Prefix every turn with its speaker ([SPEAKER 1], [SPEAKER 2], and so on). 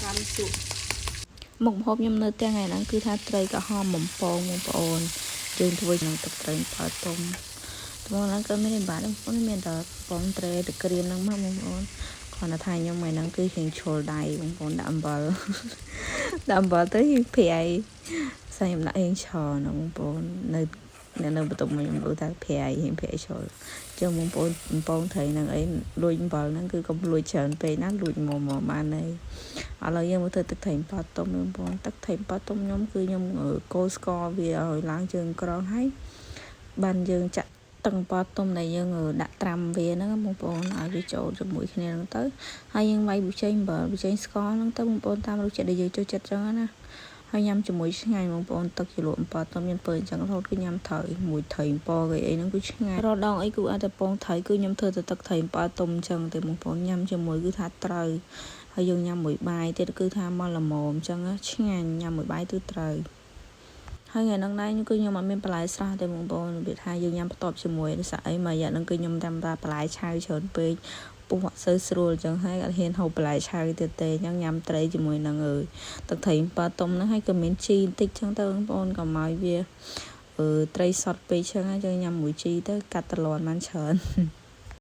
[SPEAKER 1] ត្រាំជក់
[SPEAKER 2] មុខម្ហូបខ្ញុំនៅផ្ទះថ្ងៃហ្នឹងគឺថាត្រីក្រហមបំពងបងប្អូនយើងធ្វើនឹងទឹកត្រីអំពិលទុំត្មងហ្នឹងក៏មានតែបាតបងប្អូនមានតែពងត្រីទឹកក្រៀមហ្នឹងមកបងប្អូនគ្រាន់តែថាខ្ញុំថ្ងៃហ្នឹងគឺរៀងឈុលដៃបងប្អូនដាក់អំបិល ដាក់អំបិលទៅរៀងប្រៃស្អីខ្ញុំដាក់រៀងច្រើនណាបងប្អូននៅនៅនៅបន្ទប់មួយខ្ញុំรู้ថាប្រៃរៀងប្រៃជ្រុលចឹងបងប្អូនបំពងត្រីហ្នឹងអីលួចអំបិលហ្នឹងគឺកុំលួចច្រើនពេកណាលួចមកមកបានហើយ ឥឡូវយើងមកធ្វើទឹកត្រីអំប៉ទុំបងប្អូនទឹកត្រីអំប៉ទុំខ្ញុំគឺខ្ញុំកូរស្ករវាឲ្យឡើងជើងក្រងហើយបានយើងចាក់ទឹកអំប៉ទុំដែលយើងដាក់ត្រាំវាហ្នឹងបងប្អូនឲ្យវាចូលជាមួយគ្នាហ្នឹងទៅហើយយើងវាយប៊ូចេងអំបិលប៊ូចេងស្ករហ្នឹងទៅបងប្អូនតាមរសជាតិដែលយើងចូលចិត្តចឹងណាហើយញ៉ាំជាមួយឆ្ងាញ់បងប្អូនទឹកជ្រលក់អំពិលទុំខ្ញុំធ្វើអញ្ចឹងរហូតគឺញ៉ាំត្រូវមួយត្រីអំពកអីហ្នឹងគឺឆ្ងាញ់រដងអីគឺអត់តែពងត្រីគឺខ្ញុំធ្វើតែទឹកត្រីអំពិលទុំអញ្ចឹងទេបងប្អូនញ៉ាំជាមួយគឺថាត្រូវ ហើយយើងញ៉ាំមួយបាយទៀតគឺថាមកល្មមអញ្ចឹងឆ្ងាញ់ញ៉ាំមួយបាយគឺត្រូវហើយថ្ងៃហ្នឹងដែរគឺខ្ញុំអត់មានបន្លែស្រស់ទេបងប្អូនរបៀបថាយើងញ៉ាំបន្ទាប់ជាមួយដោយសារអីមួយរយៈហ្នឹងគឺខ្ញុំតាមតែបន្លែឆៅច្រើនពេកពោះអត់សូវស្រួលអញ្ចឹងហើយអត់ហ៊ានហូបបន្លែឆៅទៀតទេអញ្ចឹងញ៉ាំត្រីជាមួយនឹងអើយទឹកត្រីអំពិលទុំហ្នឹងហើយក៏មានជីបន្តិចអញ្ចឹងទៅបងប្អូនកុំឲ្យវាអឺត្រីសតពេកអញ្ចឹងយើងញ៉ាំមួយជីទៅកាត់តលន់បានច្រើន។